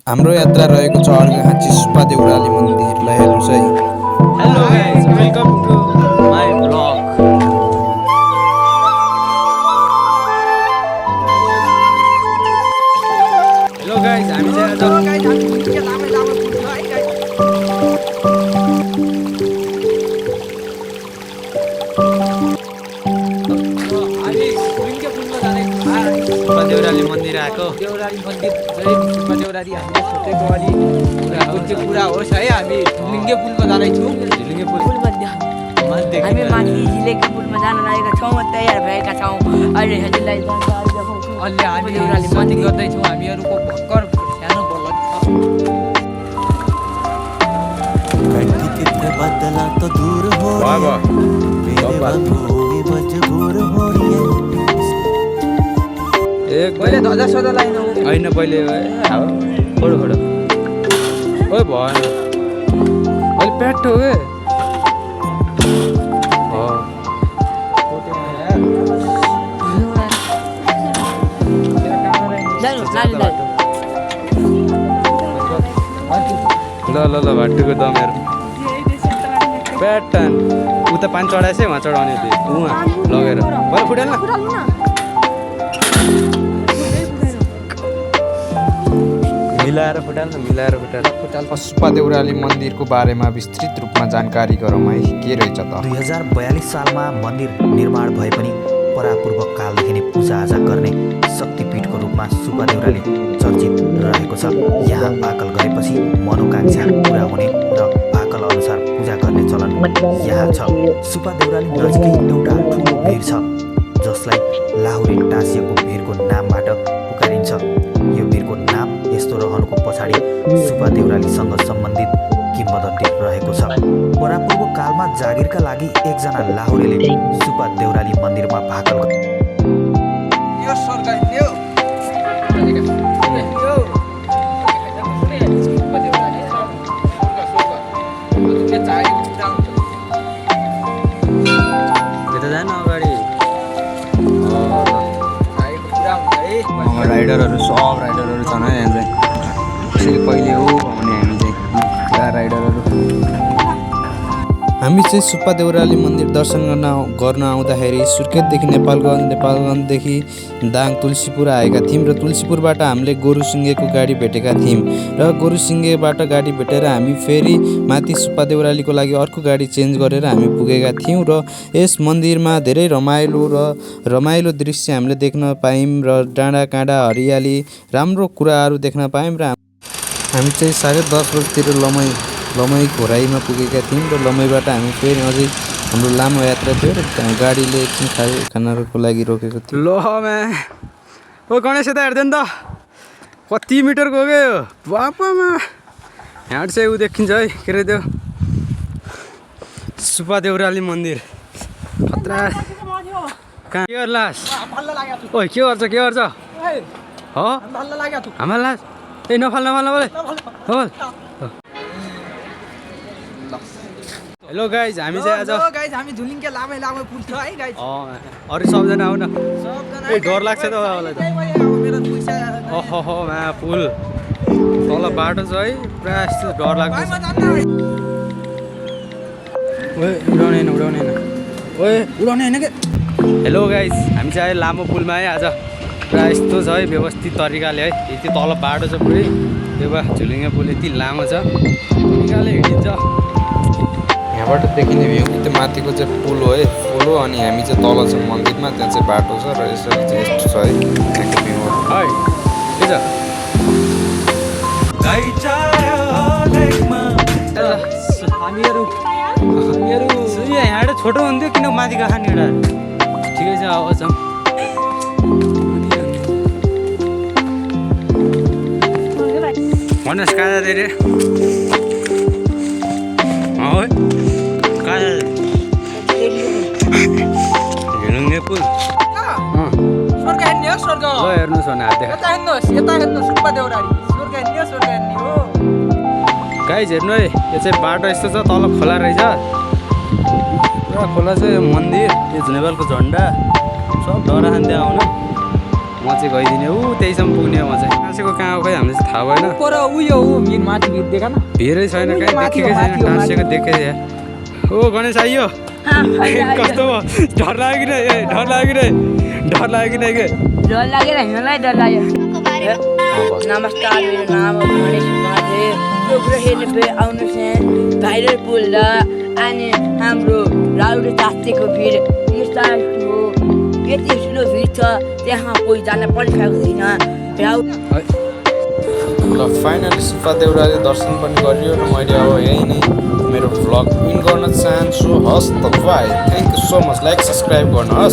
हाम्रो यात्रा रहेको छ अर्घाखाँची सुब्बा देउराली मन्दिर। ल हेर्नुहोस् है। Hello guys, welcome to my blog. Hello guys, हामी चाहिँ सुब्बा देउराली मन्दिर आएको। देउराली मन्दिर सुब्बा देउराली हामीले सोचेको अलि कुन कुरा होस् है। हामी झुलिङ्गे पुलमा जाँदैछौँ। झुलिङ्गे पुल हामी माथि झिलेको पुलमा जान लागेका छौँ, तयार भएका छौँ। अहिले हजुरलाई जानकारी देखाउँछु। अहिले हामी देउराली मन्दिर गर्दैछौँ। हामीहरूको भर्खर सानो बल्ल कितने बदला तो दूर हो मजबूर हो पहिले ध्वजा सजा लाइन होइन पहिले फोटो फोटो ओए भएन अहिले प्याट हो ए ल भाटुको दमहरू प्याटन उता पानी चढाएछ उहाँ चढाउने थियो उहाँ लगेर बरु फुटाल्न मिलाएर फुटाल्न सुब्बा देउराली मन्दिरको बारेमा विस्तृत रूपमा जानकारी गरौँ है। के रहेछ त? 2042 सालमा मन्दिर निर्माण भए पनि परापूर्व कालदेखि नै पूजाआजा गर्ने शक्तिपीठको रूपमा सुब्बा देउराली चर्चित रहेको छ। यहाँ भाकल गरेपछि मनोकांक्षा पुरा हुने र भाकल अनुसार पूजा गर्ने चलन यहाँ छ। सुब्बा देउराली नजिकै एउटा ठुलो भिर छ जसलाई लाहुरे टाँसिएको भिरको नामबाट पुकारिन्छ। यो भिरको नाम यस्तो रहनुको पछाडि सुब्बा देउरालीसँग सम्बन्धित किम्वदन्ती रहेको छ। परापूर्व कालमा जागिरका लागि एकजना लाहुरेले सुब्बा देउराली मन्दिरमा भाकल राइडरहरू सब राइडरहरू छन् है यहाँ चाहिँ। त्यसरी कहिले हो भने हामी चाहिँ राइडरहरू हामी चाहिँ सुब्बा देउराली मन्दिर दर्शन गर्न आउँदाखेरि सुर्खेतदेखि नेपालगञ्जदेखि दाङ तुलसीपुर आएका थियौँ र तुलसीपुरबाट हामीले गोरुसिङ्गेको गाडी भेटेका थियौँ र गोरुसिङ्गेबाट गाडी भेटेर हामी फेरि माथि सुब्बा देउरालीको लागि अर्को गाडी चेन्ज गरेर हामी पुगेका थियौँ र यस मन्दिरमा धेरै रमाइलो दृश्य हामीले देख्न पायौँ र डाँडा काँडा हरियाली राम्रो कुराहरू देख्न पायौँ र हामी चाहिँ 10:30 बजीतिर लमई घोराईमा पुगेका थियौँ र लमईबाट हामी फेरि अझै हाम्रो लामो यात्रा थियो र गाडीले एकछिन खानाको लागि रोकेको थियो। लोहमा ओ गणेश यता हेर्दैन त कति मिटरको गयो बापामा। यहाँ चाहिँ ऊ देखिन्छ है के अरे त्यो सुब्बा देउराली मन्दिर खतरा। कहाँ के गर्लास ओ के गर्छ हो हामीलाई ए नफाल हेलो गाइज, हामी चाहिँ आज हामी झुलिङ्गे लामै पुल छ है गाइज। अरू सबजना आउन ए डर लाग्छ त मलाई त। ओहो मा पुल तल बाटो छ है पुरा यस्तो डर लाग्छ। उडाउने होइन के। हेलो गाइज, हामी चाहिँ लामो पुलमा है आज। पुरा यस्तो छ है व्यवस्थित तरिकाले है। यति तल बाटो छ पुरै त्यो भए झुलिङ्गे पुल यति लामो छ तरिकाले हिँडिन्छ। यहाँबाट देखिने भ्यू त्यो माथिको चाहिँ पुल हो है, पुल हो। अनि हामी चाहिँ तल छ मन्दिरमा, त्यहाँ चाहिँ बाटो छ र यसरी चाहिँ यस्तो छ है त्यहाँको भ्यू है। के छ हामीहरू यहाँबाट छोटो हुन्थ्यो किन माथि खाने एउटा ठिकै छ। अब जाउँ भन्नुहोस् कहाँ जाँदै रे झुलिङ्गे पुल स्वर्ग हेर्ने हो स्वर्ग। ल हेर्नुहोस् भने हात देखा यता हेर्नु सुब्बा देउराली स्वर्ग हेर्ने हो। गाइज हेर्नु है, यो चाहिँ बाटो यस्तो छ, तल खोला रहेछ पुरा खोला छ। यो मन्दिर, यो नेपालको झन्डा सब डरा खान्दै आउनु म चाहिँ गइदिने त्यहीसम्म पुग्ने हो म चाहिँ टाँसेको कहाँ हो खै हामीलाई चाहिँ थाहा भएन पर उयो हो भिर माथि भिर देखा न भिरै छैन उयो कहीँ माथि हो, देखेकै माथि छैन हो, टाँसेको देखेको थिएँ ओ गणेश आइयो कस्तो भयो डर लाग्यो कि नै डर लाग्यो कि नै डर लाग्यो कि नै के डर लागेर हिँड्नलाई डर लाग्यो नमस्कार मेरो नाम हो गणेश माझे यो कुरा हेर्ने फेरि आउनुहोस् भाइरल पुल र अनि हाम्रो राउडे तातेको भिड यस्ता हो यति ठुलो भिड छ त्यहाँ कोही जान परिसकेको छैन ल फाइनली सुब्बा देउराले दर्शन पनि गरियो र मैले अब यही नै मेरो भ्लग विन गर्न चाहन्छु हस् त by thank you so much like subscribe गर्नुहोस्